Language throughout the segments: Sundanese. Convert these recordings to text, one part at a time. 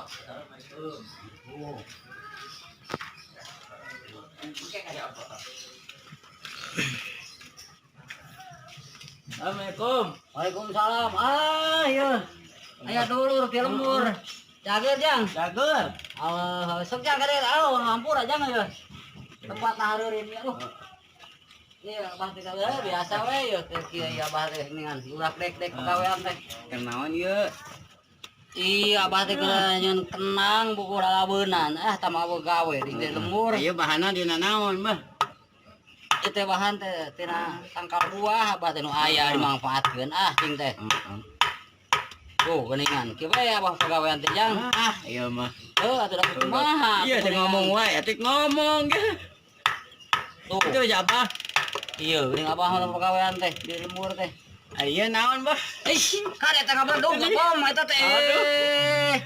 Assalamualaikum. Assalamualaikum. Waalaikumsalam. Ah, iya. Aya dulur di lembur. Cager, Jang. Cager. Ah, sok Jang kade. Ah, ngampur aja ya. Tempat nahareureun ya. Aduh. Iya, abah teh biasa we ya teh kieu ya abah teh ningan urak dek-dek pagawean teh. Kenaon ieu? Iya, abah teh keur nyeun kenang buku lalabeunana. Ah, tama gawe di lembur. Ieu bahanna dina naon, Bah? Ieu teh bahan teh tina tangkal buah abah teh nu aya dimangfaatkeun ah cing teh. Tuh geuningan kieu we abah pagawean teh Jang. Ah, ieu mah. Heuh atuh da kumaha. Iya, teh ngomong wae, atuh ngomong ge. Tuh. Itu aja apa? Iya, geuning abah mah pagawean teh di lembur teh. Ieu naon, Bah? Ih, kan eta ngabedug bom eta teh. Aduh.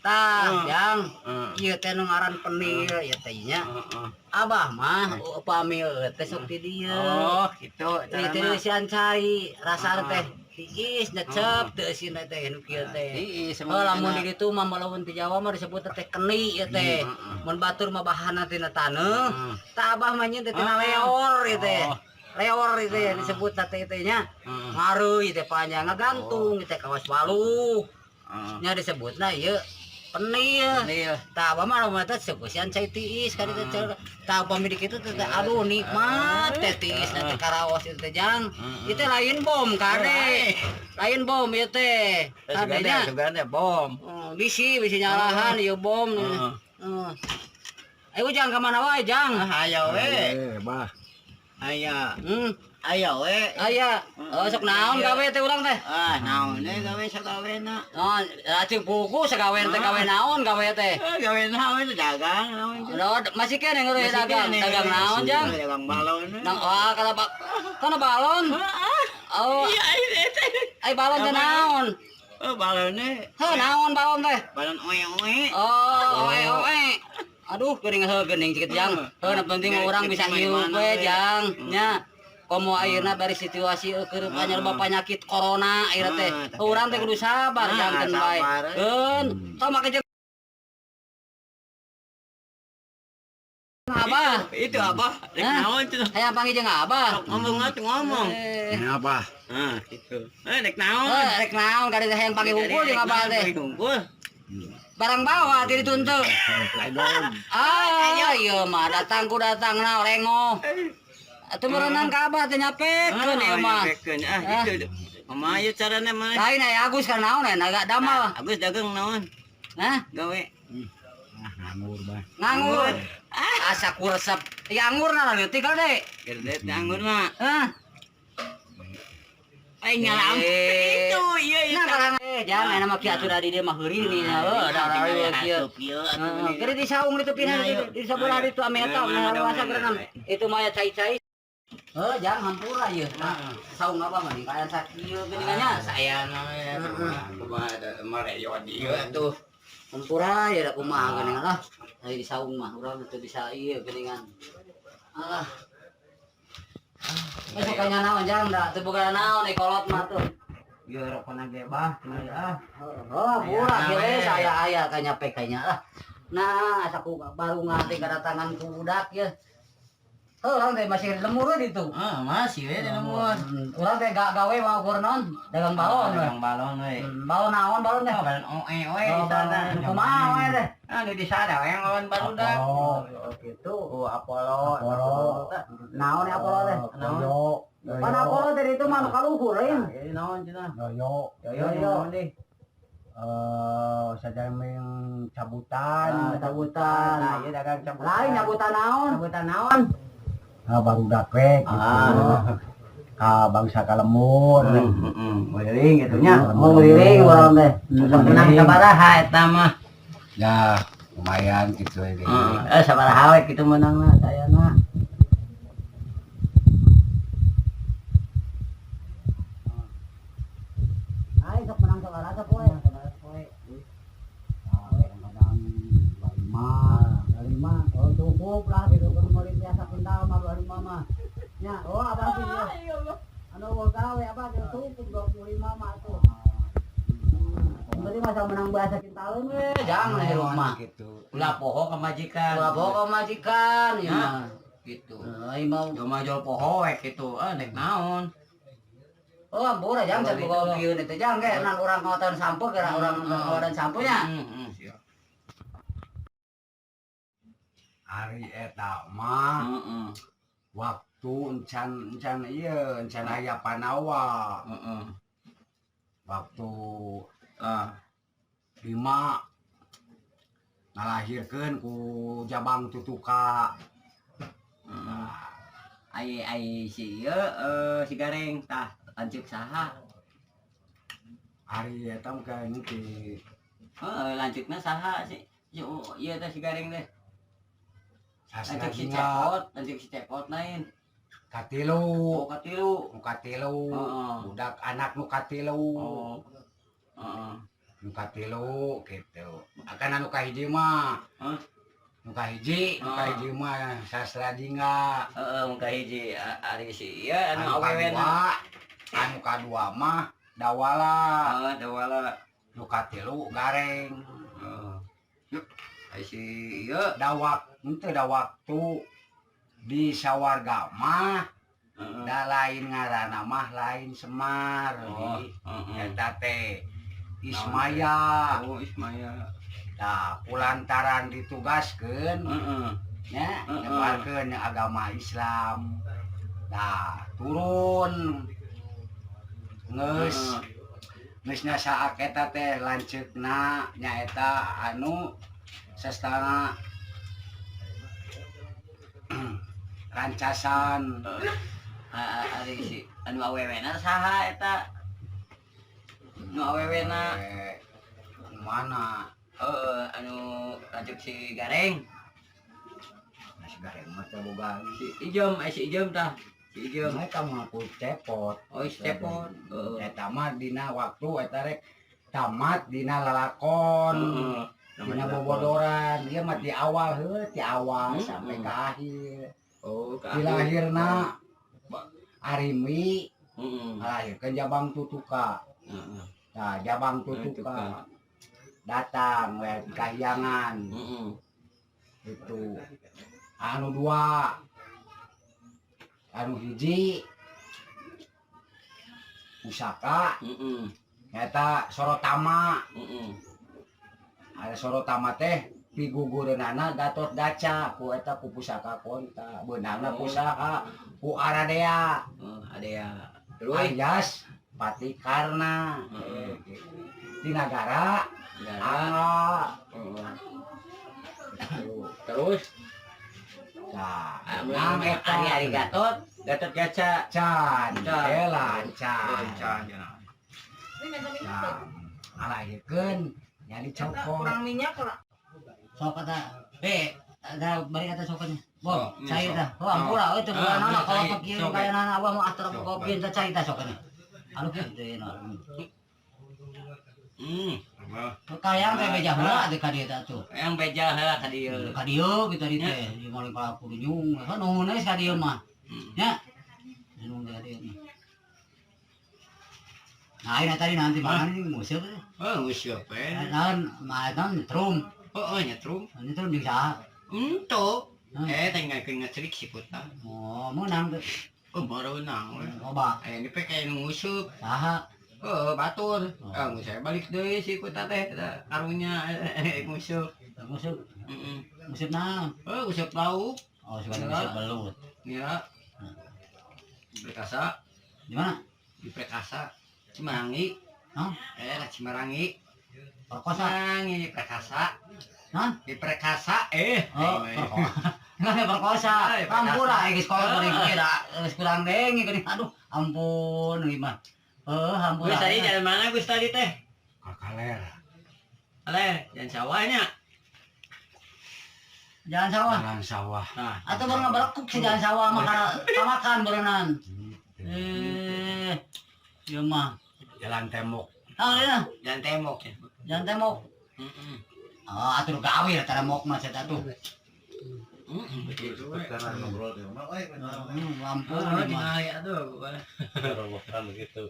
Tah, Jang. Heeh. Ieu teh nu ngaran penil ieu teh nya. Heeh. Abah mah upami teh sok ti dieu. Oh, gitu. Ieu teh eusian cai, rasana teh tiis necep teu eusin teh nu kieu teh. Tiis. Oh, lamun di ditu mah lamun ti Jawa mah disebut teh keni ieu teh. Mun batur mah bahanna tina taneuh. Tah abah mah nyeun teh tina leor ieu teh. Leor ieu teh disebut teh teh nya. Ngaruh ieu teh panjang ngagantung ieu teh kawas waluh. Nya disebutna ieu penil. Penil. Tah abah mah lamun teh seusian cai tiis ka ditu teh. Tah upami di kitu teh aduh nikmat teh tiis teh karaos ieu teh Jang. Ieu teh lain bom kade. Lain bom ieu teh. Kadenya Sugan teh bom. Bisi bisi nyalahan ieu bom. Heeh. Ayo Jang ka mana wae Jang? Ah, aya we. Bah. Aya. Aya we. Aya. Oh, sok naon gawe teh urang teh? Ah, naon we gawe sagawena. Oh, acing buku sagawe teh gawe naon gawe teh? Ah, gawe naon dagang naon. Aduh, masih kene ngeureun dagang. Dagang naon Jang? Dagang balon. Nang wah kana kana balon. Oh. Iya, ini teh. Ai balon teh naon? Oh, balon teh. Heuh, naon balon teh? Balon oe-oe. Oh, oe-oe. Aduh, geuning heuh geuning cikit Jang. Heuh, nu penting mah urang bisa hirup we Jang. Nya. Komo ayeuna bari situasi keur panyerba penyakit corona ayeuna teh. Urang teh kudu sabar Jang keun bae. Keun, tong make jeung Abah. Itu Abah, rek naon cenah? Hayang panggil jeung Abah. Ngomong atuh ngomong. Ini apa? Ah, gitu. Eh, rek naon? Rek naon kali teh hayang panggil hungkul jeung Abah teh. Hungkul. Barang bawa ti dituntut. Ah, ieu mah datang ku datang na lengoh. Atuh meureunan ka Abah teh nyapekeun ieu mah. Nyapekeun. Ah, gitu. Kumaha ieu carana mah? Lain aya Agus kan naon aya naga damal. Agus dagang naon? Hah? Gawe. Ah, nganggur, Bah. Nganggur. Asa ku resep. Ieu anggurna leutik kade. Gede anggur mah. Hah? Ai nyalam. Itu ieu ieu. Nah, karang jangan aya mah kieu atuh da di dieu mah heurih nih. Heuh, da ieu kieu. Heeh, keur di saung ditu pindah di sabelah ditu ame eta luasa geunam. Itu mah aya cai-cai. Heuh, jangan hampura ieu. Saung abah mah ning sakieu geuningannya. Saya mah kumaha mareyod ieu atuh. Hampura ya da kumaha geuningan lah. Ai di saung mah urang teu bisa ieu geuningan. Ah. Masuk ka naon jang da teu boga naon ai kolot mah tuh. Ieu rokona ge bah, ah. Oh, pura kieu we saya aya ka nyape kayaknya lah. Nah, asa ku baru ngati kedatangan ku budak ya. Heuh, urang teh masih di lemur we ditu. Ah, masih we di lemur. Urang teh gawe mau kur naon? Dagang balon we. Dagang balon we. Balon naon balon teh? Balon oe we di sana. Kumaha we teh? Ah, di sana we lawan barudak. Oh, gitu. Oh, Apollo. Apollo. Naon ya Apollo teh? Yoyo. Pan Apollo teh itu mah nu kaluhur lain. Ini naon cenah? Yoyo. Yoyo naon deh? Sajaming cabutan. Ah, cabutan. Nah, ieu dagang cabutan. Lain nyabutan naon? Cabutan naon? Ah, barudak we gitu. Ka bangsa ka lemur. Heeh, ngeliling gitu nya. Mau ngeliling urang teh. Sok menang sabaraha eta mah? Ya, lumayan gitu ya. Heeh, sabaraha we kitu meunangna sayana. Ai sok menang sabaraha sapoe? Sabaraha poe. Kadang-kadang 25, 25. Oh, cukup lah gitu kan meuli biasa kendal mah 25 mah. Nya, oh abah sih. Anu gawe abah cukup 25 mah tuh. Beli masa menang bahasa cintaeun we, jangan hirup mah. Gitu. Ulah poho ka majikan. Ulah poho ka majikan ieu mah. Gitu. Heuh, mau Jol mah jol poho we gitu. Ah, nek naon. Oh, ampura jang can boga pieun itu jang ge nan urang ngawatan sampo geura urang ngawadan sampo nya. Heeh, siap. Ari eta mah Heeh. waktu encan encan ieu encan aya Panawa. Heeh. Waktu Ah, Bima ngalahirkeun ku Jabang Tutuka. Heeh. Ai ai si ieu si Gareng tah lanceuk saha? Ari eta mah kayaknya ti Heeh, lanceukna saha si si ieu teh si Gareng teh? Sastra Lanceuk si Jingga. Cepot, lanceuk si Cepot lain. Katilu. Oh, katilu. Nu katilu. Heeh. Budak anak nu katilu. Oh. Heeh. Nu katilu gitu. Akan anu kahiji mah. Hah? Nu kahiji, nu Ah. kahiji mah Sastra Jingga. Heeh, mun kahiji ari si ieu anu Anu awewena. kadua, anu kadua mah Dawala. Heeh, Dawala. Nu katilu Gareng. Heeh. Ai si ieu Dawak henteu da waktu di sawarga mah da lain ngaranna mah lain Semar. Oh, Di heeh. eta teh Ismaya. Oh, Ismaya. Tah, kulantaran ditugaskeun nya nyebarkeun agama Islam. Nah, turun geus geus nya saat eta teh lanceukna nyaeta anu sastana Rancasan. Ari si anu awewena saha eta? Nu awewena. Eh, mana? Heeh, anu lanceuk si Gareng. Nasi Gareng mah teh boga. Si Ijem, eh si Ijem tah. Si Ijem. Eta mah ku Cepot. Oh, si Cepot. Heeh. Eta mah dina waktu eta rek tamat dina lalakon. Dina bobodoran, ieu mah di awal heuh, ti awal sampai ke akhir. Oh, ke Di akhir. lahirna Arimi ngalahirkeun Jabang Tutuka. Nah, Jabang Tutuka datang we di kahyangan itu. Anu dua, anu hiji pusaka nyata Sorotama. Ada Sorotama teh pigugureunana Gatot Gaca ku eta ku pusaka konta beunangna Oh. ku saha, ku Aradea. Oh, ada ya. Terus Alias Pati Karna. Gitu. Di nagara Negara. Angga. Heeh. Gitu. Terus Nah, ah, nang eta ari ari Gatot, Gatot Gaca. Can, Can. elan can. Can. Ya. Nah, ngalahirkeun nya dicokot. Kurang minyak lah. Sok kata eh ada balik kata soknya. Bob, Oh, ini cai sok. tah. Oh, ampura euy teu Ah, bukan ini anak kalau cai, kieu sok, kaya nana abah mah atur Sok, kopi teh cai tah soknya. Anu kieu teh na. Kayang teh beja heula teh ka dieu teh atuh. Yang beja heula ka dieu. Ka dieu kitu di teh, di maling kala kudu nyung. Kan nuhun we ka dieu mah. Nya. Nyung ka dieu mah. Nah, ini tadi nanti mana nih musuh teh. Oh, geus siap we. Naon, mah naon nyetrum. Oh, oh, nyetrum. Nyetrum jeung saha? Ento. Hmm. Eh, tinggal ngecerik si puta. Oh, meunang teh. Oh, baru nang we. Loba. Eh, ini pe kayak nguseup. Saha? Oh, batur. Oh. Ah, geus saya balik deui si puta teh eta karunya nguseup. Musuh, Heeh. musuh naon? Oh, nguseup lauk. Oh, suka musuh belut. Ya. Di Prekasa, Di mana? di Prekasa. Cimarangi. Hah? Eh, lah Cimarangi. Perkosa. Cimarangi di Prekasa. Hah? Di Prekasa eh. Oh, Eh, perkosa. Nggak perkosa. Ah, ya, perkasa. Ampura geus kolot geuning kieu da geus kurang deui geuning. Aduh, ampun ieu mah. Heuh, ampura. Gus tadi jalan mana Gus tadi teh? Kakaler. Ale, jalan sawahnya. Jalan sawah. Jalan sawah. Nah, Atau baru ngabalekuk sih jalan sawah mah kana kamakan berenang. Gitu. Eh, ieu mah. Jalan tembok. Ah, ieu jalan tembok ya. jalan tembok. Heeh. Oh, atur gawe lah tembok mah saya tuh. Heeh, begitu we. Ngobrol di rumah, Ampun Oh, ieu mah. di tuh. Robokan begitu.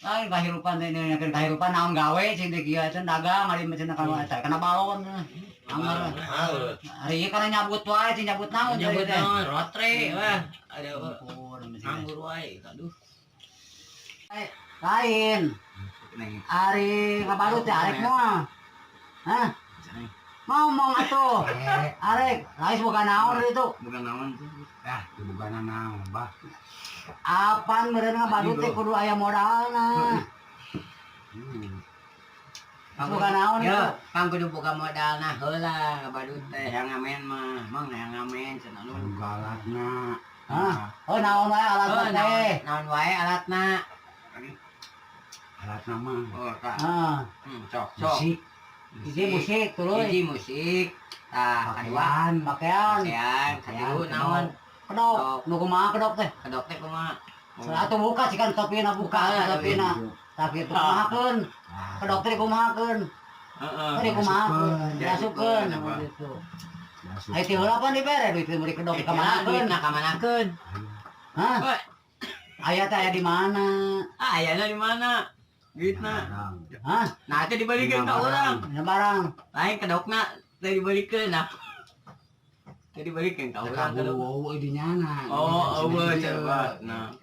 Ay, kahirupan teh ini kahirupan naon gawe cing teh kieu teh dagang ari mah cenah kana eta kana balon. Anggar. Ari ieu kana nyabut wae cing, nyabut naon Nyabut teh. Naon rotre wah. Ada Ampun, mesti teh. Nganggur wae. Aduh. Lain. Neng. Ari ngabalut teh arek moal. Hah? Ngomong atuh. Eh, Arek, lain bukan naon itu. Bukan naon tuh. Dah, itu bukan naon, Bah. Apan meureun ngabadut teh kudu aya modalna. Bukan naon Ya, itu. kang kudu boga modalna heula ngabadut teh yang ngamen mah, mang yang ngamen cenah nu. Anu galatna. Hah? Oh, naon wae alat Oh, teh. naon, naon wae alatna. Alatna mah Oh, tah. Heeh. Sok, sok. Musik, Hiji musik tuluy. Hiji musik. Tah, kadua pakaian, Pakaian. pakaian, katilu naon? Kedok. Nu kumaha kedok teh? Kedok teh kumaha? Atuh buka sih kan topina, buka topina. Tapi itu kumahakeun? Kedok teh dikumahakeun? Heeh. Teh dikumahakeun? Diasupkeun Diasupkeun, gitu. Masuk. Ai ti heula pan dibere duit teh meuli kedok kamanakeun? Duitna kamanakeun? Hah? Wah. Aya teh aya di mana? Ah, ayana di mana? Duitna. Barang. Hah? Nah, teh dibalikeun ka urang. Dina barang. Lain kedokna teh dibalikeun nah. Teh dibalikeun ka urang Kaburu kedok. wau di nyana. Oh, eueuh coba. Nah.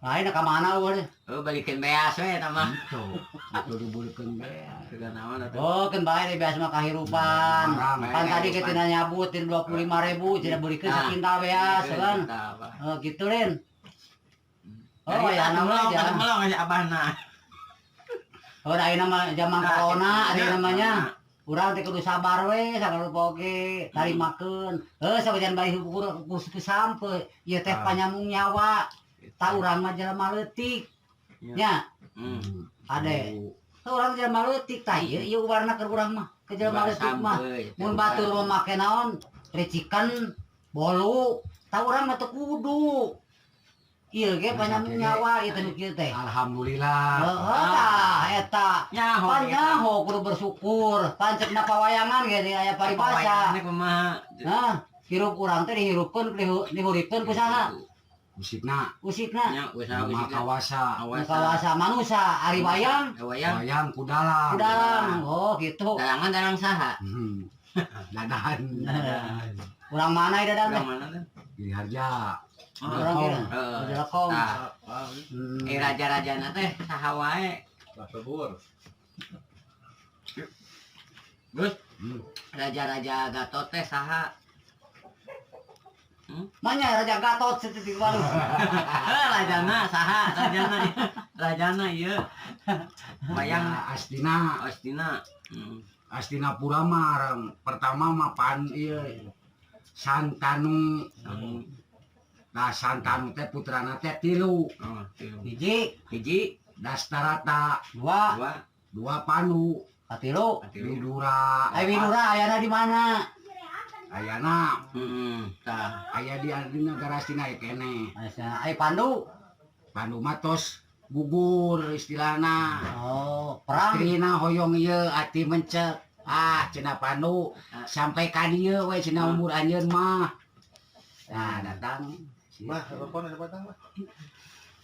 Lain ka mana eueuh? Oh, balikeun beas we eta mah. Itu, itu dibulikeun beas. Sudah naon atuh. Oh, kan bae deh biasa mah kahirupan. Barang, Kan tadi kita nyabut 25.000, tidak belikan Nah. sakintal beas kan. Tah, apa. Oh, gitu Rin. Oh, Dari ya tadi nama melong, aja. tadi melong aja abahna. Oh, da nama zaman Nah, corona, gitu. ada namanya. Urang teh kudu sabar we, sagala rupa oge, tarimakeun. Heuh, sabajan bari ukur ku sampe, ieu teh Ah. panyambung nyawa. Ta urang mah jelema leutik. Nya, ade. Tah urang jelema leutik tah ieu ieu warna keur urang mah, ke jelema leutik mah. Mun batur mah make naon? Ricikan, bolu, tah urang mah teu kudu. Ieu ge panyambung nyawa ieu teh nu kieu teh. Alhamdulillah. Heeh, tah eta. Nyaho. Pan nyaho kudu bersyukur. Pan cekna pawayangan ge di aya paribasa. Pawayangan kumaha? Nah, hirup urang teh dihirupkeun dihuripkeun ku saha? Musikna Usikna. Nya usaha Mah usikna. kawasa. Kawasa manusa ari wayang Wayang. Wayang kudalang. kudalang. Oh, gitu. Dalangan dalang saha? Dadan. Urang mana ieu dadan teh? Urang mana teh? Di Harja. Oh, Urang kira. Heeh. Jelekong. Tah, eh raja-rajana teh saha wae? Sebur. Gus, raja-raja Gatot teh saha? Manya Raja Gatot setitik baru. Eh, rajana saha? Rajana. Rajana ieu. Wayang Astina. Astina. Astina Pura mah pertama mah pan ieu Santanu. Nah, Santanu teh putrana teh tilu. Oh, tilu. Hiji, Hiji, Dastarata, dua, dua, dua Pandu, katilu. katilu. Widura. Ai Widura ayana di mana? Ayana Heeh, tah. aya di negara Astina ieu keneh. Ai Pandu. Pandu mah tos gugur istilahna. Oh, perang. Istrina hoyong ieu ati mencek. Ah, cenah Pandu sampai ka dieu we cenah umur anjeun mah. Nah, datang. Mah, telepon ada patah mah.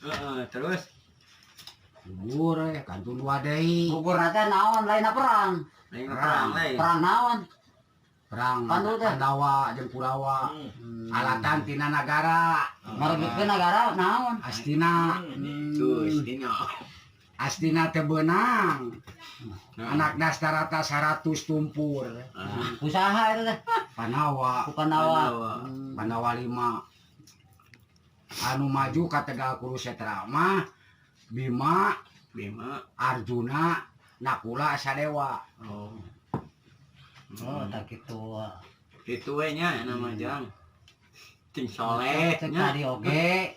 Heeh, terus Gugur eh kantun dua deui. Gugur teh naon lainna perang. lain perang lain. Perang naon? Perang Pandu teh. Pandawa jeung Kurawa. Alatan tina nagara. Merebutkeun nagara naon? Astina. Tuh, Astina. Astina teh beunang. Anak Dastarata 100 tumpur. Usaha itu teh. Pandawa. Ku Pandawa. Pandawa 5. Anu maju ka Tegal Kurusetra mah Bima, Bima. Arjuna, Nakula, Sadewa. Oh. Oh, tak gitu. Itu we nya nama jang. Ting soleh Cek nya. tadi oge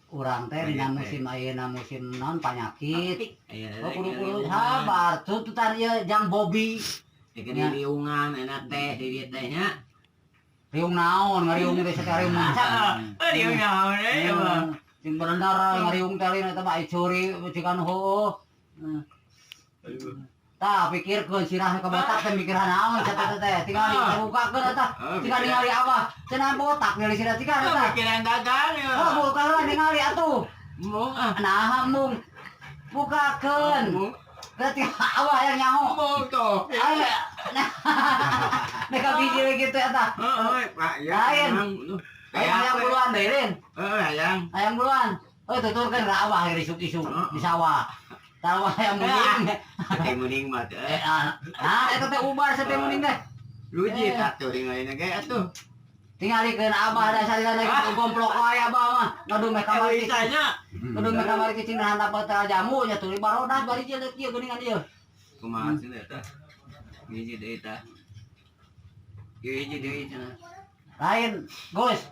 urang teh dina Teh. musim ayeuna musim naon panyakit. Iya, Oh, kudu-kudu sabar. Tuntutan ieu jang Bobby. Dikene riungan enak teh di dieu teh nya. Riung naon ngariung teh sakariung maca. Eh, riung naon eh mah. Sing bener ngariung teh lain eta mah ai curi cikan heueuh. Tah pikirkeun sirah ke botak teh mikiran naon cenah teh teh tinggal dibukakeun eta. Tinggal ningali abah cenah botak ningali sirah cikan eta. Pikiran dagang ya. Oh, buka lah ningali atuh. Embung ah. Nah, embung. Bukakeun. Embung. Berarti abah yang nyaho. Embung tuh. Ayo. Nah, mereka biji gitu eta. Heeh, Pak ya. Lain. Hayang buluan deui, Lin. Heeh, hayang. Hayang buluan. Oh, tuturkeun ka abah ge isuk-isuk di sawah. Tahu hayang muning. Teh muning mah teh. Eh, ah, nah, eta teh ubar sa teh muning teh. Luji atuh ringaina ge atuh. Tingalikeun abah da salila lagi gomplok wae abah mah. Ngadu meh kamari. Bisanya. Ngadu meh kamari cicing handap teh jamu nya tuluy barodas bari jeung kieu geuningan ieu. Kumaha cenah eta? Hiji deui tah. Ieu hiji deui cenah. Lain, Gus.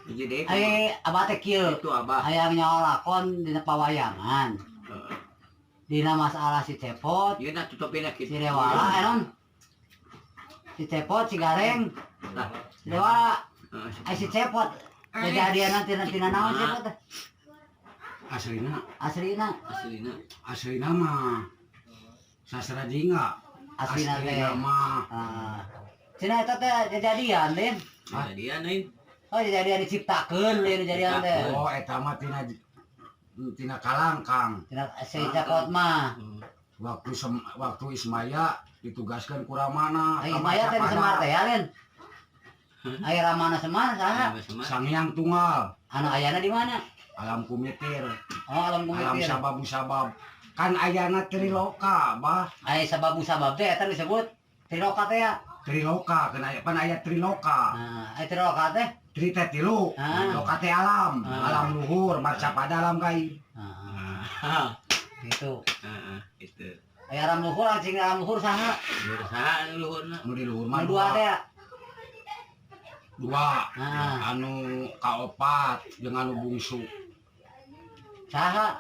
Hiji deui. Ai abah teh kieu. Itu abah. Hayang nyaho lakon dina pawayangan. Heeh. Dina masalah si Cepot, Ieu na tutupin kitu. si Rewala, eh non. Si Cepot, si Gareng, Tah. si Rewala, Heeh. ai si Cepot. Kejadian nanti tina naon Cepot teh? Aslina, Aslina, Aslina. aslina mah sastra jingga. aslina teh. Aslina mah Ah. Cenah eta teh kejadian, Lin. Kejadian lain. Oh, kejadian diciptakeun Lin kejadian teh. Oh, eta mah tina tina kalangkang. Tina si Cepot mah. Waktu Ismaya ditugaskan ku Ramana. Ai Maya teh di Semar teh ya, Lin. Ai Ramana Semar saha? Sanghyang Tunggal, Anu ayana di mana? Alam kumitir, Oh, alam alam kumitir. sababu sabab. Kan ayana triloka, bah. Ai sababu sabab teh eta disebut triloka teh ya. Triloka, kena pan aya triloka. Nah, ai triloka teh. Tri teh tilu, Ah. loka teh alam, Ah. alam luhur, marcapada alam gaib. Nah, gitu. Heeh, itu. Ai alam luhur anjing alam luhur saha? Luhur saha anu luhurna? Nu di luhur mah Nu dua teh ya. Dua. Nah. Anu kaopat jeung anu bungsu. Saha?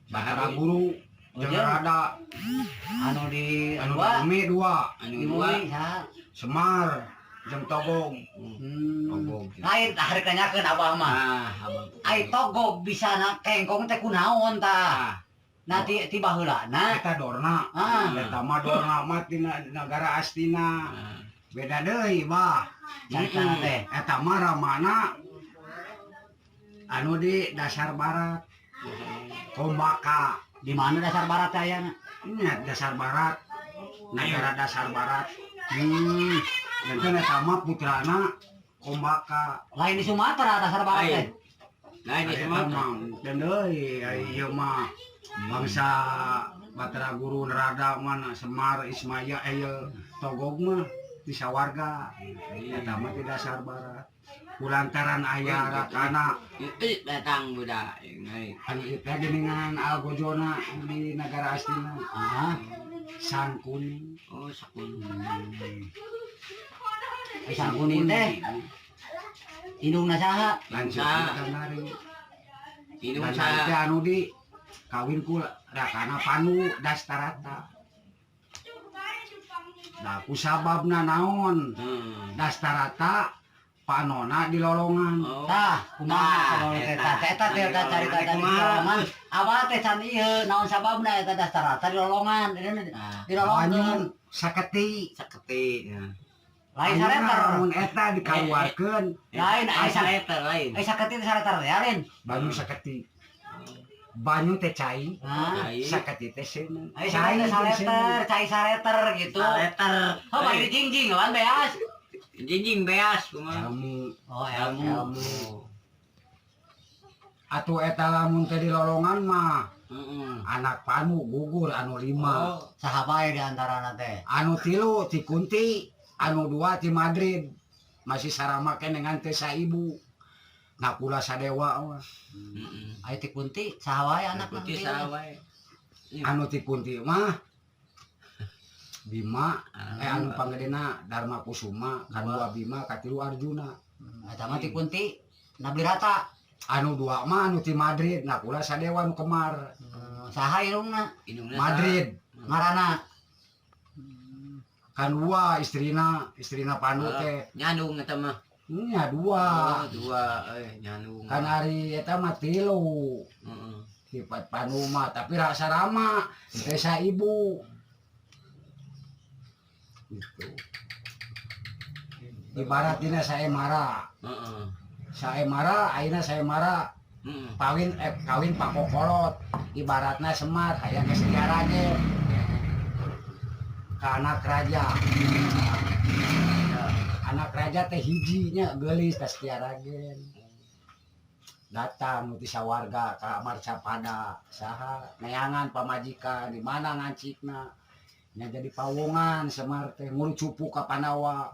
Batara Guru Oh, jeung jeung? Rada Anu di anu dua di bumi dua, Anu di dua. bumi saha? Semar jeung Togog. Hmm. Togog. Lain tah rek nanyakeun abah mah. Ah, abang. Ai togog bisa na kengkong teh kunaon tah? Ah, Nah ti ti baheulana. Eta Dorna. Ah. Eta mah Dorna mah tina nagara Astina. ah. Beda deui, bah. Caritana teh. Eta mah Ramana anu di dasar barat. Kombaka. Di mana dasar barat teh ayana? Nya dasar barat. Negara dasar barat. Dan eta mah putrana Kombaka. Lain di Sumatera dasar barat teh. Lain. Lain di Eta Sumatera. mah dan deui ai ieu mah bangsa Batara Guru Narada mana Semar Ismaya ieu Togog mah di sawarga. Eta mah di dasar barat. Kulantaran aya rakana Itu datang budak ngai. Anu ieu teh geuningan Algojona di negara Astina. Ah, Sangkuni. Oh, sakun. Ai Sangkuni teh indungna saha? Lanceuk Nah. kamari. Indung Dan saha? teh anu di kawin ku rakana Panu Dastarata. Nah, ku sababna naon? Dastarata panona di lolongan. Oh. Tah, kumaha Tah, sababna teh? eta. Tah, eta teh eta carita tadi di Kumaha? lolongan. Abah teh can ieu naon sababna eta Dastarata di lolongan? Ah, Di lolongkeun. Banyu saketi. Saketi. Ya. Lain sareter. Lamun eta dikaluarkeun Lain ai Ai sareter lain. Ai saketi teh sareter ya, Lin. Banyu saketi. Banyu teh cai, Hah? Cai. Saketi teh seuneu. Ai cai sareter, cai sareter gitu. Sareter. Oh, bari dijingjing kan beas. Jinjing beas kumaha? Ilmu. Oh, ilmu. Ilmu. Atuh eta lamun teh di lolongan mah Heeh. anak Panu gugur anu 5. Oh, Saha bae di antarana teh? Anu 3 ti Kunti, anu 2 ti Madrid. Masih sarama keneh ngan teu saibu. Nakula Sadewa mah. Heeh. Ai ti Kunti saha wae anak Kunti saha wae? Anu ti Kunti mah Bima, anu panggedena Dharma Kusuma, kadua Bima, katilu Arjuna. Eta mah ti Kunti Nabirata. Anu 2 mah anu ti Madrid, Nakula Sadewa nu kemar. Saha irungna? Indungna Madrid. Ngaranna? Kan 2 istrina, istrina Panu saha? teh. Nyandung eta mah. Nya 2. Oh, 2 nyandung. Kan ari eta mah 3. Heeh. Sifat Panu mah tapi rasa rama teh ibu. Gitu. Ibarat dina saya marah. Heeh. Saya marah, ayeuna saya marah. Kawin kawin pakokolot, ibaratna Semar hayang ke Setia Raden ka anak raja. Anak raja teh hijinya geulis ka Setia Raden, datang ti sawarga ka Marcapada saha neangan pamajikan di mana ngancikna nya, jadi pawongan Semar teh ngurucupu ka Pandawa.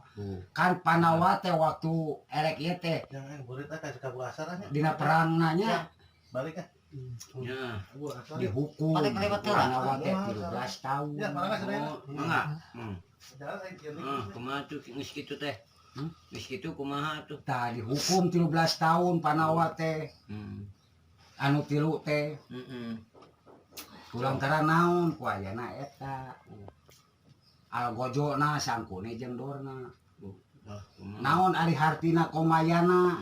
Kan Pandawa teh waktu erek ieu teh Jangan burit ah kasih kabu asar nya. Dina perang nanya. Balik ah. Ya. Abu asar. Dihukum Balik lewat heula. Pandawa teh 13 tahun. Ya, mana nggak sudah? Oh, mangga. Jalan saya kieu. Kumaha tuh geus kitu teh? Hmm? Geus kitu kumaha tuh? Tah, dihukum 13 tahun Pandawa teh, anu tilu teh, kulantaran naon ku ayana eta algojona Sangkuni jeung Dorna. Kumaha? Naon ari hartina komayana?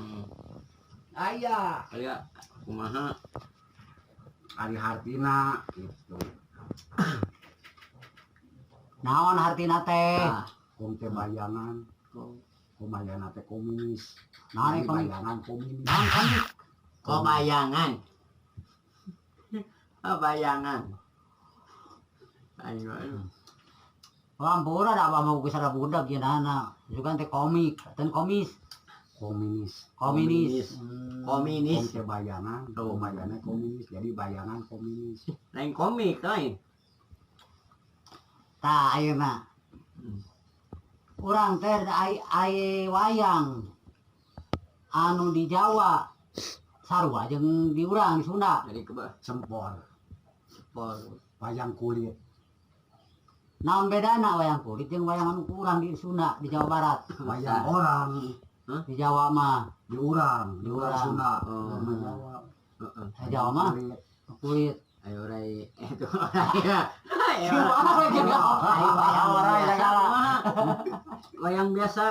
Aya. Aya kumaha? Ari hartina gitu. Naon hartina teh? Ah, Kom teh bayangan, komayana teh komunis. Naon Jadi komunis? bayangan komunis. Naon komis? Kobayangan. Kobayangan. Ayo, ayo. Ampura da abah mau geus budak cenah. Juga teh komik, teh komis. Komunis. Komunis. Komunis. Kom teh bayangan, komayana komunis, jadi bayangan komunis. Lain komik lain. Tah, ayeuna. Urang teh ai ai wayang anu di Jawa sarua jeung di urang di Sunda. Jadi keba Sempor. Pol. Wayang kulit. Naon bedana wayang kulit jeung wayang anu kurang di Sunda, di Jawa Barat? Wayang orang. Di Jawa mah. Di urang, di urang Urang. Sunda. Oh. Sama Jawa. Heeh. Di Jawa mah Kulit. kulit. Ayo rai itu rai. Ayo. Ayo wayang Wayang biasa segala. kumaha? Wayang biasa.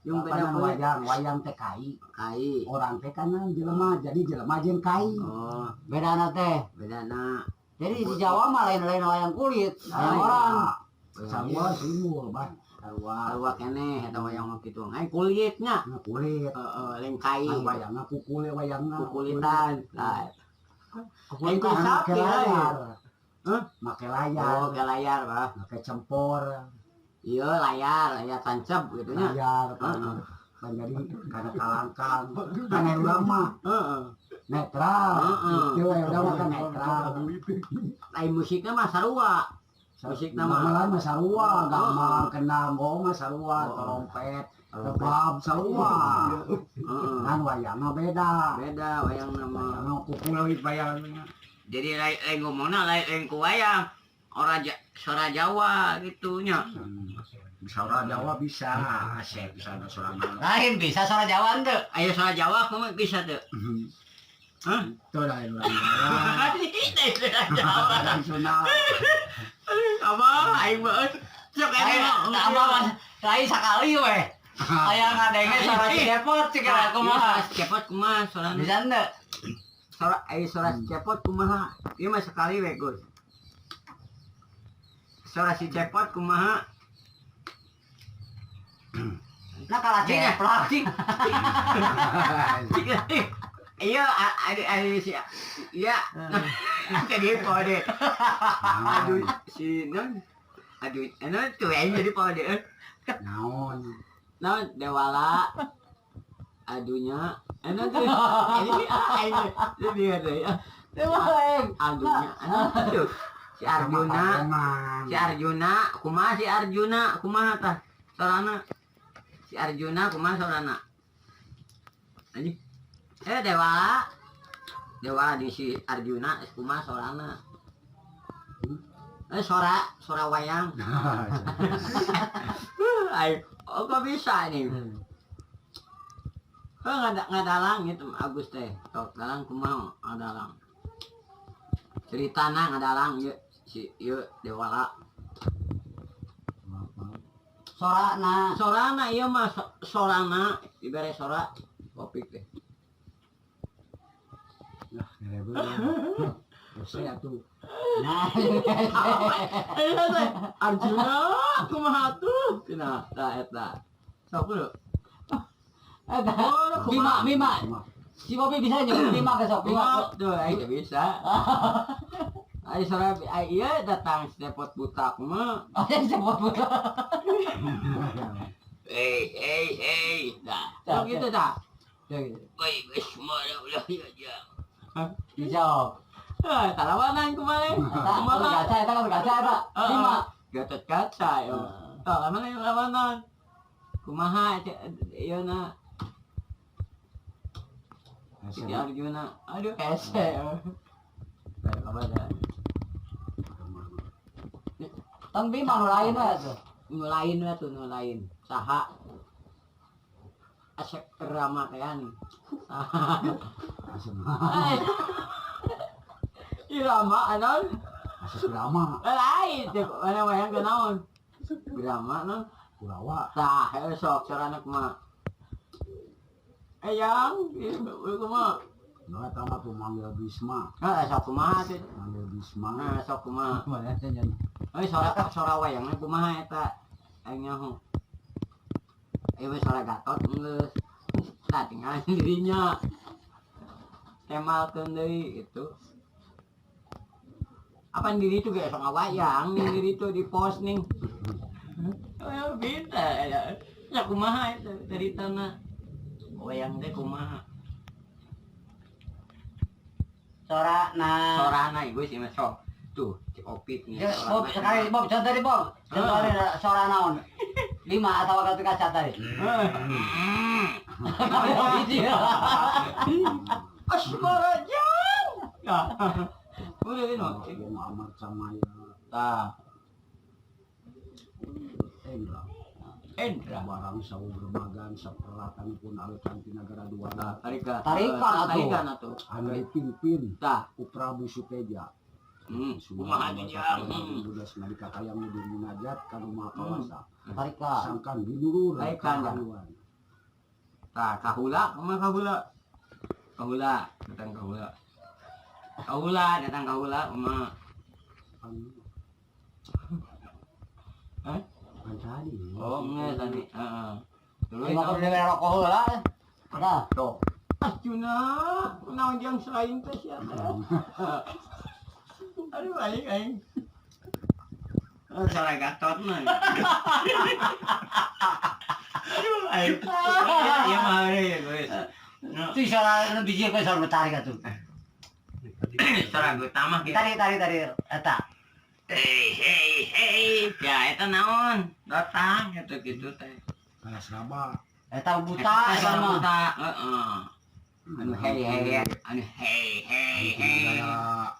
Yang beda Apanan kulit. wayang, wayang teh kai. Kai. Orang teh kan jelema, jadi jelema jeung kai. Oh, Bedana teh. Beda na. Jadi di Jawa mah lain-lain wayang kulit, wayang orang. Sarua simbol bah. Sarua. Sarua keneh eta wayang mah kitu. Ai kulitnya. Nah, kulit. Heeh, lain kai. Kan wayangna ku kulit wayangna. Kukulitan. Nah, Kukulitan. Lain ku Make sapi lain. layar. Hah? Make layar. Oh, ke layar, Bah. Make cempor. Iya, layar, layar tancap gitu nya. Layar. Heeh. Kan jadi karena kalangkang. Kan urang mah Heeh. netral. Heeh. Itu ya udah mah kan netral. Lain musiknya mah sarua. Musik nama. Gamelan mah sarua, gamelan kendang gong mah sarua, trompet, rebab sarua. Kan wayangna beda. Beda wayang nama. Wayangna ku kulit wayangna. Jadi lain lain ngomongna lain lain ku wayang. Orang ja, suara Jawa gitu nya. Suara Jawa bisa, asep bisa ada suara mana. Lain bisa suara Jawa henteu. Ayo suara Jawa kumaha bisa tuh? Hah? Itu lain orang Jawa. Suara Jawa. Orang Sunda. Apa aing mah sok Lain ini. abah mah lain sakali weh. Aya ngadenge suara Cepot cik kumaha. Cepot kumaha suarana? Bisa henteu? Suara ayo suara Cepot kumaha? Ieu mah sekali we, Gus. Suara si Cepot kumaha? Nah kalah Cing, ah. ceplok. Cing. Cing. Iya, ada ada si iya. Jadi pode. Aduh, si non. Aduh, anu tuh aing jadi pode. Naon? Non dewala. Adunya, anu tuh. Ini aing jadi ada ya. Dewa. Adunya, anu tuh. Si Arjuna, si Arjuna, kumaha si Arjuna, kumaha tah? Sorana. Si Arjuna kumaha sorana? Anjing. Eh Dewala. Dewala di si Arjuna kumaha sorana? Eh sora, sora wayang. Ayo, oh kok bisa nih? Oh, ngadalang gitu Agus teh. Tok dalang kumaha ngadalang. Ceritana ngadalang ieu si ieu Dewala. Sorana. Sorana ieu mah sorana dibere sora kopi teh. Lah, saya tuh. Nah, Eh, Arjuna kumaha tuh? Cenah tah eta. Sok lu. Oh, Bima, Bima. Si Bobby bisa nyebut Bima ke sok Bima. Bima tuh aing teu bisa. Ai sora ai ieu datang si cepot butak mah. Oh, yang sebut buta. Hei hei hei. Dah. Dah, Sok gitu dah. Ya gitu. Woi, geus mah ulah ya. Dijawab. Ah, talawanan kumaha? Eta Kumaha? kaca eta kan kaca eta. Bima. Gatot Kaca yo. Tah, mana yang lawanan? Kumaha ieu na si Arjuna. Aduh, hese. Baik, apa dah? Tong Bima nu lain we atuh. Nu lain we tuh, nu lain. Saha? Asep Rama kayan. Saha? Ay. Irama anon? Asep Rama Lain, cek mana wayang kenaon? Grama non. Kurawa. Tah, heuh sok sorana kumaha? Eyang, ieu kumaha? Nu eta mah tuh manggil Bisma, Heeh, sok kumaha teh? manggil Bisma. Nah, sok kumaha? Mana teh nyen. Euy, sora sora wayangna kumaha eta? Aing nyaho. Ieu we sora Gatot geus. Tah tinggal dirinya. Temalkeun deui itu. Apaan diri itu ge sok ngawayang, diri itu di pos ning. Oh, beda ya. Ya kumaha eta ceritana? Wayang teh kumaha? Sora na. Sorana ieu sih mah sok. Tuh, si Opit nih. Ya, Bob, sekali Bob, contoh di Bob. Contoh sora naon? Lima atau Gatot Kaca tadi. Asmara jang. Ya. Udah ini. Wong Amar Camaya. Tah, Endra. Endra. Barang sawu berbagan saperlatan pun alikan ti nagara dua. Tah, tarikan. Tarikan atuh. Tarikan atuh. Anu dipimpin Tah. ku Prabu Suteja. Kumaha teh jang? Budas nalika kayang di munajat ka nu Maha Kawasa. Tarikan. Sangkan binulur Tarikan, ya. kahaluan. Tah, kahula, kumaha kahula? Kahula, datang kahula. Kahula, datang kahula, kumaha? Hah? Kan tadi. Oh, enggak tadi. Heeh. Terus Lima kali rokok heula. Dah. Tuh. Arjuna, naon jang selain teh siapa? Aduh, aing aing. Oh, salah Gatot mah. Aduh, aing. Iya mah euy, geus. Itu sora nu biji ke sora tarik atuh. Sora utama gitu. Tarik tarik tarik eta. Hei, hei, hei. Ya, eta naon? Datang gitu gitu teh. Kalas raba. Eta buta Eta eta mah. buta, heeh. Anu hei hei, anu hei hei hei. Negara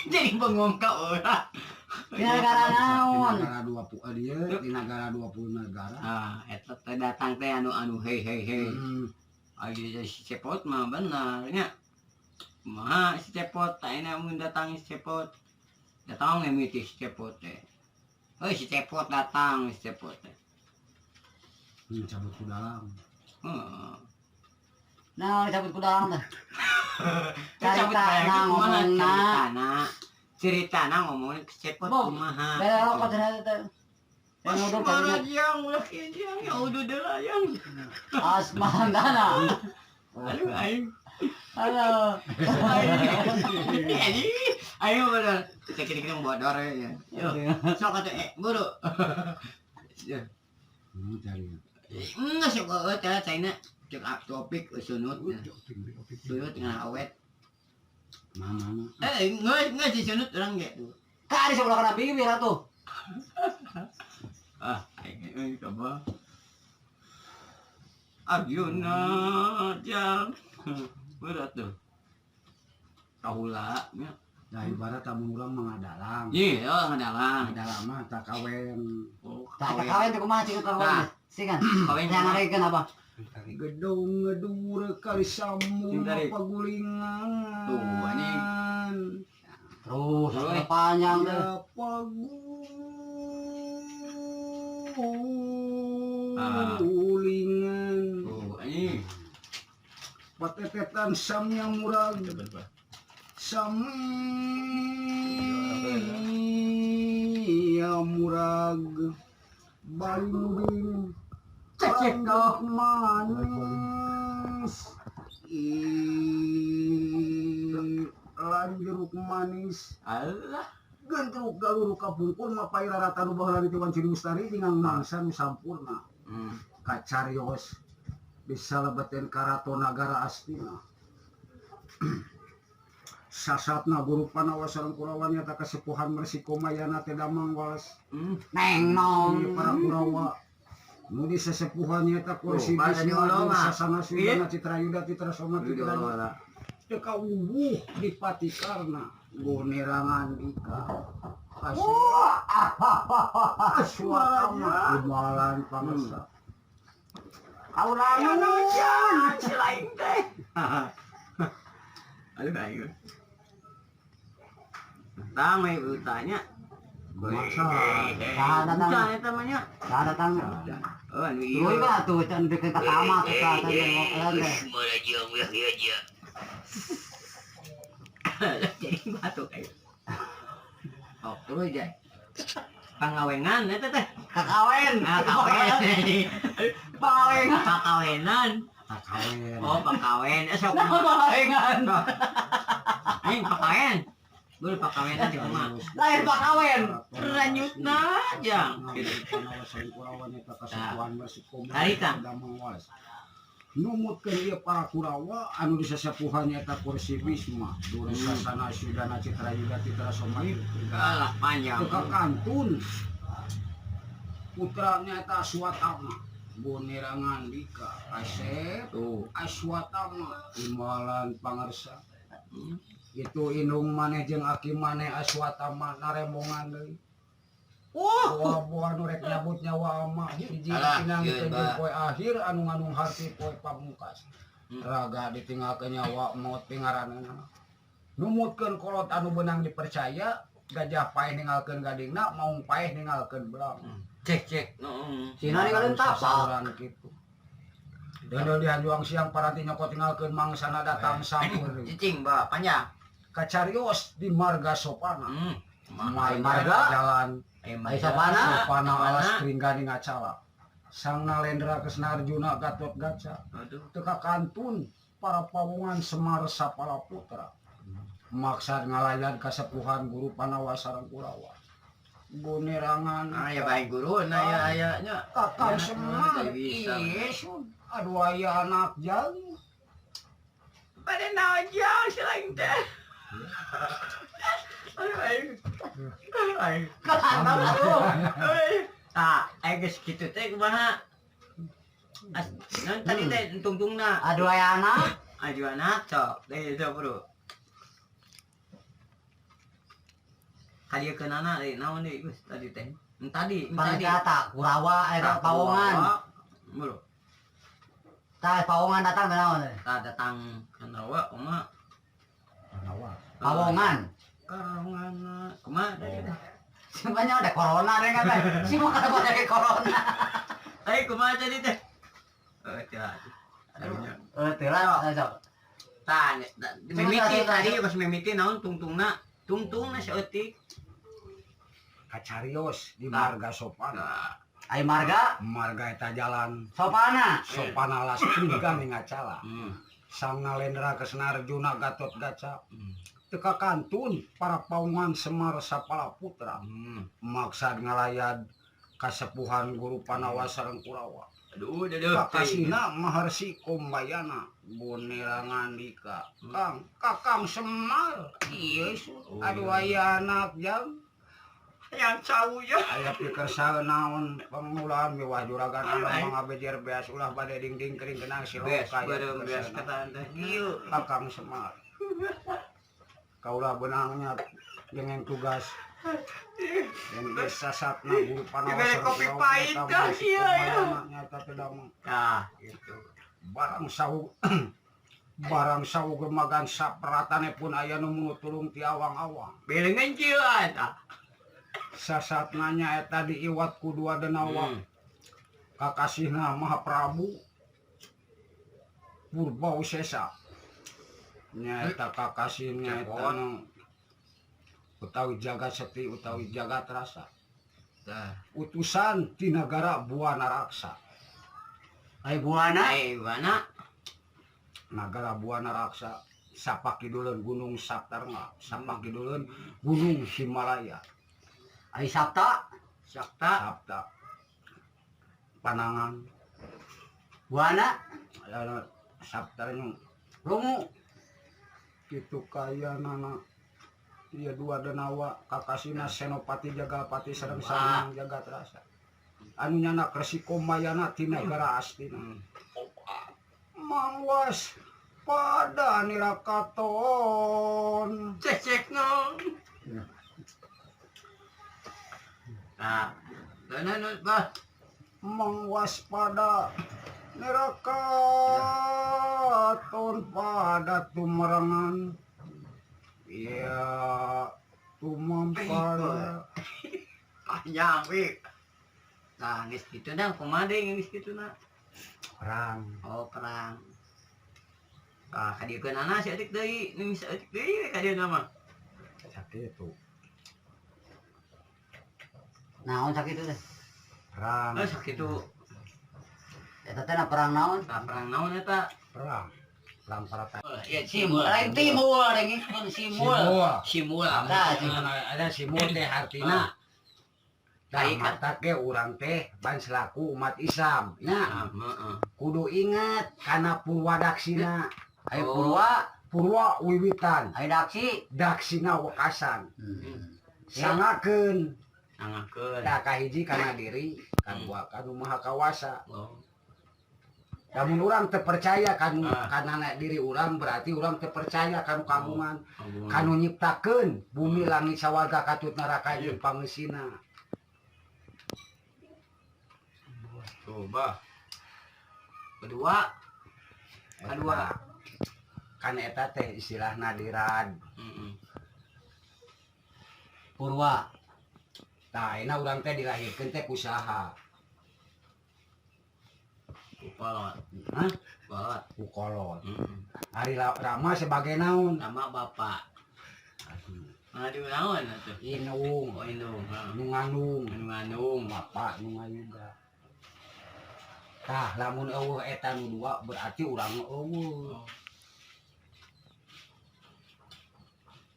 Jadi bengong ka urang. Di negara naon? Di negara 20 dia di negara 20 negara. Ah, eta teh datang teh anu anu hei hei hei. Agi si Cepot mah benar nya. Kumaha si Cepot, tah ini mun datang si Cepot. Datang ngemiti si Cepot teh. Heuh si Cepot datang si Cepot teh. Cabut ku dalam. Heeh. Nah, cabut ku dalam teh. Cabut Carita bayang na kumaha ngomongna. ceritana. Ceritana ngomongin ke Cepot Bob, kumaha. Beda rokok cenah teh. Yang udah Asmara jang ulah kieu jang ya udah deui jang. Asmandana. Aduh aing. Aduh. Aing. Aing bener. Cek-cek bodor ya. Yo. Sok atuh buru. Ya. Cari. Enggak sok eueuh teh caina cek up topik sunut. Sunut ngan awet. Mana? Eh, enggak si sunut urang ge tuh. Ka ari sebelah kana bibir atuh. Ah, aing euy coba. Arjuna jang. Berat tuh. Kahula nya. Nah, ibarat tamu urang mah ngadalang. Iya, oh, ngadalang. Ngadalang mah tak kawen. Oh, Tah kawin teh kumaha cing kawin. Tah. Singan. Kawin Yang ngarekeun apa? Gedung ngedur kali sambung Sing tarik. pagulingan. Tuh, anjing. Terus Terus. panjang teh. Ya pagulingan. Tuh, anjing. Patetetan samya murag. Samya murag. Balinding. Cek Cek kau. Manis. Ih, lanjuruk manis. Alah. Gentruk galuruk kapungkur mapay rarata nu baheula di Wanci Mustari dengan mangsa nu sampurna. Kacarios bisa lebetin karaton nagara Astina. Sasatna guru Panawa sareng Kurawa nyata kasepuhan Resi Komayana teh damang walas. Neng nong. Ieu para Kurawa nu di sesepuhan nyata kursi Oh, pada Bisma diolo mah. Sasana Sudana Citra Yuda Citra Soma Citra teu kawuwuh di Patikarna gonerangan dika. Aswatama imalan pangesa. Kaulangan. Si lain teh. Aduh ayo. Tang we tanya. Masa Saha datang? Bukan eta mah nya. Saha datang? Oh, anu ieu. Tuluy ka atuh can bikin ka tamat eta teh teh. Jadi batuk ayo. Oh, tuluy jay. Pangawengan eta teh. Kakawen. Ah, kawen. Pangawengan. Pakawenan. Kakawen. Oh, pakawen. Eh sok. Nah, pangawengan. Aing pakawen. Boleh pakawenan di rumah. Lain pakawen. Ranyutna aja. Harita. Numutkeun ieu para Kurawa anu disesepuhan nyata kursi Bisma Dursasana Sudana Citra Yuda Citra Soma Alah panjang. teu kantun putra nyata Aswatama Bonerangan Dika Asep Tuh. Aswatama imbalan pangersa itu indung maneh jeung aki maneh Aswatama narembongan deui. Buah-buah nu rek nyabut nyawa ama hiji Alah, pinang ieu, jeung Bah. poe akhir anu ngandung harti poe pamungkas. Raga ditinggalkeun nyawa maot pingaranna. Numutkeun kolot anu beunang dipercaya, gajah paeh ninggalkeun gadingna, maung paeh ninggalkeun belang. Cek cek. Heeh. Sina ninggalin tapak. Sasaran kitu. Deundeun dihanjuang siang paranti nyokot tinggalkeun mangsana datang sampeur. Cicing bah panjang. Kacarios di Marga Sopana. Marga? Jalan Eh, Ai Sopana? Sopana alas Pringgani ngacala. Sang Nalendra Kresna Arjuna Gatot Gaca. Aduh. Teka kantun para pawongan Semar Sapala Putra. Maksad ngalayan kasepuhan guru Panawa sareng Kurawa. Gunerangan Ah ya baik guru nah ya aya nya. Kakang Ya, Semar. bisa. Yesus. Aduh aya anak jang. Pada naon jang selain teh. Aduh aing. Aduh aing. Kantong atuh. Ah, aing geus kitu teh kumaha? As, non tadi teh tungtungna. Aduh aya anak. Aju anak sok, deh sok bro. Kadieu keunana deui naon deui Gus tadi teh. Tadi, tadi. Pangkata Kurawa eta pawongan. Bro, Tah pawongan datang ke naon teh? tah datang Kanawa kumaha? Panawa. Pawongan. Karawangana kumaha tadi teh? Sebenarnya ada corona deh kan teh. Si mau kata dari corona. Eh kumaha tadi teh? Oh, teu. Aduh. Eh, teu lah, sok. Tah, mimiti tadi pas mimiti naon tungtungna? Tungtungna saeutik. Kacarios di Marga Sopana. Ai marga Marga eta jalan Sopana. Sopana alas Pringgani ngacala. Sang Nalendra Kresna Arjuna Gatot Gaca. Teka kantun para pawongan Semar Sapala Putra. Maksad ngalayad kasepuhan guru Panawa sareng Kurawa. Aduh, aduh. Kakasina Maharsi Kombayana Bonerangan Dika. Kang Kakang Semar. Yesus. Aduh aya anak jang. Yang cau ya. Aya pikersa naon pangulaan miwah juragan anu mangabejer beas ulah bade dingding kering kenang siro Beas, kaya bareng beas pikersana. kata teh. Ieu Kakang Semar. Kaulah benangnya dengan tugas yang disasatna guru Panawa Dibere sareng kopi Kurawa pahit nyata dah, Maharsi iya, iya. Kombayana nyata teu damang. Tah, gitu. Barang sawu barang sawu gemagan saperatane pun aya nu munut tulung ti awang-awang. Belengan ciuan tah. Sasatna nya eta diiwat ku dua denawa. Kakasihna Mahaprabu Purba Usesa. Nyaeta kakasih nyaeta nu utawi jagat seti utawi jagat rasa. Tah. Utusan ti nagara Buana Raksa. Ai buana. Ai buana. Nagara Buana Raksa sapak kiduleun Gunung Saptarma, sapak kiduleun Gunung Himalaya. Ai Sabta. Sakta. Sapta Panangan. Buana. Aya Sapta nu Rungu. Kitu kaya nana ieu dua denawa kakasina Senopati Jagapati sareng Sang Jagat Rasa anu nyana Resi Komayana ti nagara Astina. Mangwas pada nirakaton. Cek no. Nah, nah, bah. Mangwaspada nirakaton pada tumerangan iya tumampara. Panjang, wi. Nah, geus kitu dah, kumaha deui geus kitu na? Perang. Oh, perang. Ah, kadiekeun anak si adik deui, nu saeutik deui we kadieuna mah. Sakitu. Naon sakitu teh? Perang. Oh, sakitu. Eta teh na perang naon? Tah, perang naon eta? Perang perang para Oh, iya, Simul. Lain timul, dengikeun simul. Simul. Simul. Tah, ada simul teh artina tah. Baik, kan? Mata ge urang teh ban selaku umat Islam nya Ah, heeh. kudu inget kana purwadaksina. Ai Oh. purwa, Purwa wiwitan. Ai daksi. Daksina wekasan. Sangakeun. Sangakeun. Tah, kahiji kana diri, kadua kanu maha kawasa. Oh. Lamun urang teu percaya kanu Ah. kana diri urang, berarti urang teu percaya kanu kagungan Kagungan. kanu nyiptakeun bumi langit sawarga katut neraka jeung pangeusina. Coba. Kedua. Kedua. Kan eta teh istilahna dirad. Heeh. Purwa. Tah, ayeuna urang teh dilahirkeun teh ku saha? Kolot. Hah? Kolot. Ku kolot. Heeh. Ari Rama sebagai naon? Nama bapak. Mana diulangan atuh? Inung. Oh, indung. Heeh. Nu ngandung. Anu ngandung. Bapak nu ngayuga. Tah, lamun euweuh eta nu dua berarti urang euweuh. Oh.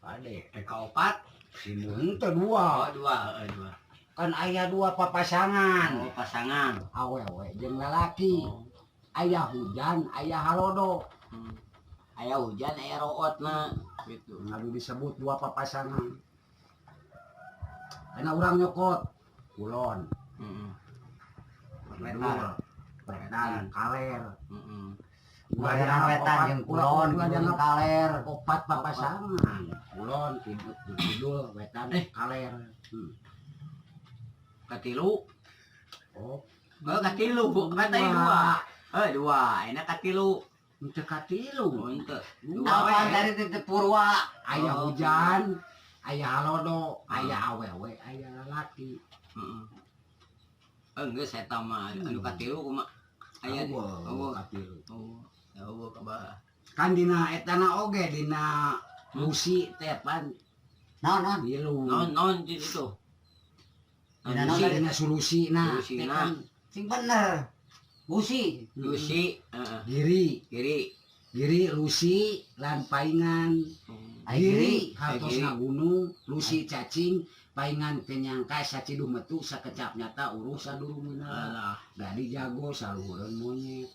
Ade. Eh, kaopat? Simun teh dua. Oh, dua, heeh, dua. Kan aya dua papasangan. Oh, pasangan. Awewe jeung lalaki. Oh. Aya hujan, aya halodo. Aya hujan, aya root mah gitu. Ngadu disebut dua papasangan. Karena urang nyokot kulon, Wetan. Wetan, kaler. Heeh. Ulah Wetan dianggap wetan opat, jeung kulon, ulah jeung dianggap kaler. opat papasangan. Kulon, kidul, kidul, wetan, kaler. Katilu. Oh, Oh, katilu. Kan tadi dua. Eh, dua. Enak katilu. Henteu katilu. Oh, henteu. Dua Apa we. dari titik purwa? Aya Oh. hujan, aya halodo, aya awewe, aya lalaki. Heeh. Eh, geus eta mah anu katilu kumaha? Aya Euweuh, euweuh. katilu. Oh, euweuh kabah. Kan dina etana oge dina musi teh pan Naon naon? tilu. Naon naon di situ? Dina Naon naon Musi dina sulusina. Sulusina. Teh kan Sing bener. Busi. Lusi, heeh. Giri, Kiri. Giri lusi lan paingan. Ai giri. Giri hartosna gunung, lusi cacing, paingan kenyangka saciduh metu sakecap nyata uruh sadurungna. Alah. Dadi jago saluhureun monyet.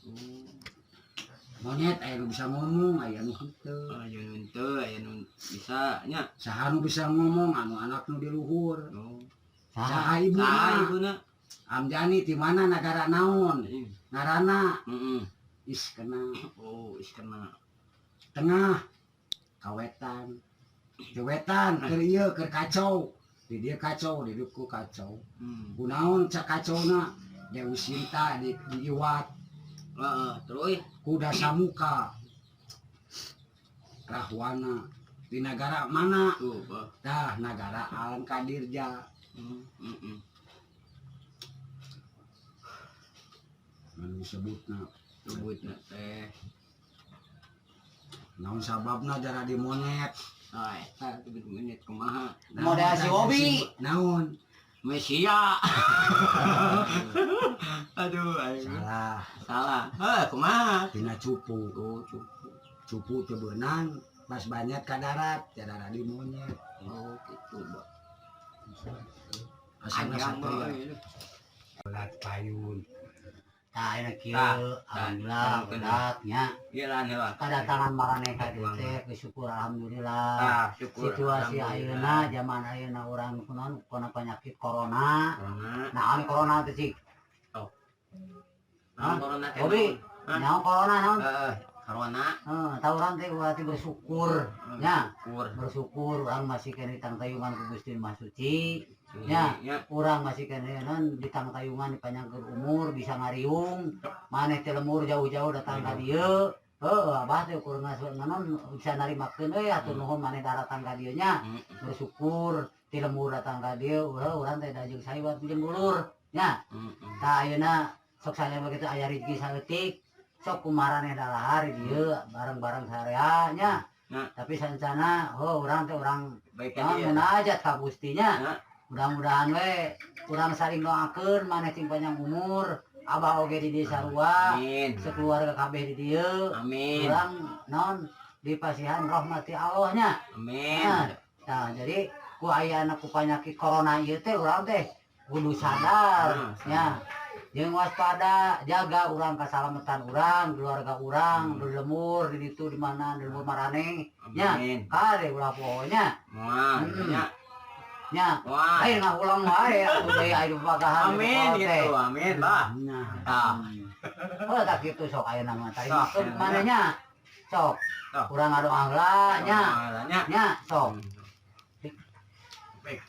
Monyet aya nu bisa ngomong, aya nu henteu. Aya nu henteu, aya nu bisa nya. Saha nu bisa ngomong anu anak nu di luhur. Oh. Saha? Saha ibuna? Saha ibuna? Amjani di mana nagara naon? Ngaranna Heeh. Iskena. Oh, iskena. Tengah kawetan. Di wetan keur ieu keur kacau. Di dieu kacau, di dieu kacau. Kunaon cak kacauna? Dewi Sinta di iwat. Heeh, terus Kuda Samuka. Rahwana di nagara mana? Tuh, bah. Tah, nagara Alam Kadirja. Heeh. Anu disebutna Sebutna teh. Naon sababna jara di monyet? Ah, eta kudu monyet kumaha? Model si Obi. Naon? Mesia. Aduh, aing. Salah. Salah. Heh, kumaha? Tina cupu. Oh, cupu. Cupu teu beunang pas banyak ka darat, jadi di monyet. Oh, gitu, Bah. Asalna Panjang, satria. Bah. Belat payun. Tah ayeuna kieu, Tah, alhamdulillah tah, berat nya. Iya lah, heula. Kedatangan maraneh ka dieu teh bersyukur alhamdulillah. Ah, syukur. Situasi Alhamdulillah. ayeuna, zaman ayeuna urang kunaon kana penyakit corona. Corona. Nah, anu corona teh cik. Naon corona teh? Bobi, Hah? naon corona naon? Heeh, corona. Heuh, tah urang teh berarti bersyukur nya. Syukur. Bersyukur urang masih keneh ditangtayungan ku Gusti Maha Suci. Ya. Ya. Urang masih keneh non ditangtayungan dipanjangkeun umur bisa ngariung. Maneh teh lembur jauh-jauh datang ka dieu. Heuh, abah teh ukur nganon bisa narimakeun euy, hatur nuhun maneh datang ka dieu nya. Bersyukur ti lembur datang ka dieu, heuh, urang teh da jeung saiwat jeung dulur nya. Tah ayeuna sok saya begitu aya rezeki saeutik sok kumaraneh dalahar di dieu bareng-bareng sarea nya. Nah. Tapi sancana oh urang teh urang Baik naon dia. Munajat ka Gustinya. Nah. Mudah-mudahan we urang saling doakeun maneh cing panjang umur, abah oge di dieu sarua, Amin. sekeluarga kabeh di dieu. Amin. Urang naon dipasihan rahmati Allah nya. Amin. Nah, nah, jadi ku ayana ku penyakit corona ieu teh urang teh kudu sadar Nah, nya. Jeung waspada, jaga urang keselamatan urang, keluarga urang, di lembur di ditu di mana di lembur maraneh nya. Amin. Kade ulah poho nya. Moal, nya. Nya. Moal. Ayo ngahulang wae atuh deui aya pagahan. Amin gitu, amin, Bah. Nah. Tah. Oh, tak kitu sok ayeuna mah tadi Sok, maksud maneh nya. Sok. Sok. Urang ngadoa heula nya. Nya. Nya, sok. Baik.